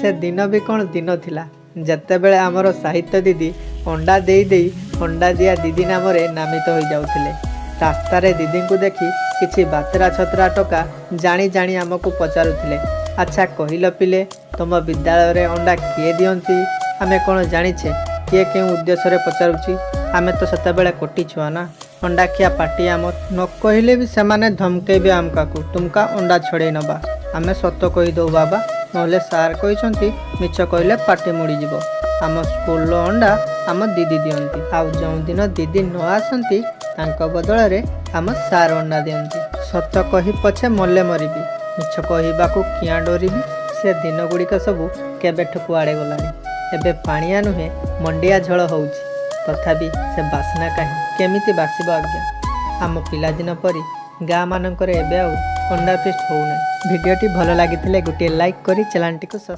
ସେ ଦିନ ବି କ'ଣ ଦିନ ଥିଲା, ଯେତେବେଳେ ଆମର ସାହିତ୍ୟ ଦିଦି ଅଣ୍ଡା ଦେଇ ଦେଇ ଅଣ୍ଡା ଦିଆ ଦିଦି ନାମରେ ନାମିତ ହୋଇଯାଉଥିଲେ। ରାସ୍ତାରେ ଦିଦିଙ୍କୁ ଦେଖି କିଛି ବାତେରା ଛତରା ଟୋକା ଜାଣି ଜାଣି ଆମକୁ ପଚାରୁଥିଲେ, "ଆଚ୍ଛା କହିଲ ପିଲେ, ତୁମ ବିଦ୍ୟାଳୟରେ ଅଣ୍ଡା କିଏ ଦିଅନ୍ତି?" ଆମେ କ'ଣ ଜାଣିଛେ କିଏ କେଉଁ ଉଦ୍ଦେଶ୍ୟରେ ପଚାରୁଛି? ଆମେ ତ ସେତେବେଳେ କୋଟି ଛୁଆ ନା, ଅଣ୍ଡା ଖିଆ ପାଟି ଆମର। ନ କହିଲେ ବି ସେମାନେ ଧମକେଇବେ ଆମକାକୁ, "ତୁମକା ଅଣ୍ଡା ଛଡ଼େଇ ନବା।" ଆମେ ସତ କହିଦଉ, "ବାବା, ନହେଲେ ସାର୍ କହିଛନ୍ତି ମିଛ କହିଲେ ପାଟି ମୁଡ଼ିଯିବ।" ଆମ ସ୍କୁଲର ଅଣ୍ଡା ଆମ ଦିଦି ଦିଅନ୍ତି। ଆଉ ଯେଉଁଦିନ ଦିଦି ନ ଆସନ୍ତି, ତାଙ୍କ ବଦଳରେ ଆମ ସାର୍ ଅଣ୍ଡା ଦିଅନ୍ତି। ସତ କହି ପଛେ ମଲେ ମରିବି, ମିଛ କହିବାକୁ କିଆଁ ଡରିବି? ସେ ଦିନ ଗୁଡ଼ିକ ସବୁ କେବେଠୁ କୁଆଡ଼େ ଗଲାଣି। ଏବେ ପାଣିଆ ନୁହେଁ, ମଣ୍ଡିଆ ଝୋଳ ହେଉଛି। ତଥାପି ସେ ବାସ୍ନା କାହିଁ? କେମିତି ବାସିବ ଆଜ୍ଞା? ଆମ ପିଲାଦିନ ପରି ଗାଁ ମାନଙ୍କରେ ଏବେ ଆଉ ଅଣ୍ଡା ଫିଷ୍ଟ ହେଉନାହିଁ। ଭିଡ଼ିଓଟି ଭଲ ଲାଗିଥିଲେ ଗୋଟିଏ ଲାଇକ୍ କରି ଚ୍ୟାନେଲଟିକୁ ସବସ୍କ୍ରାଇବ୍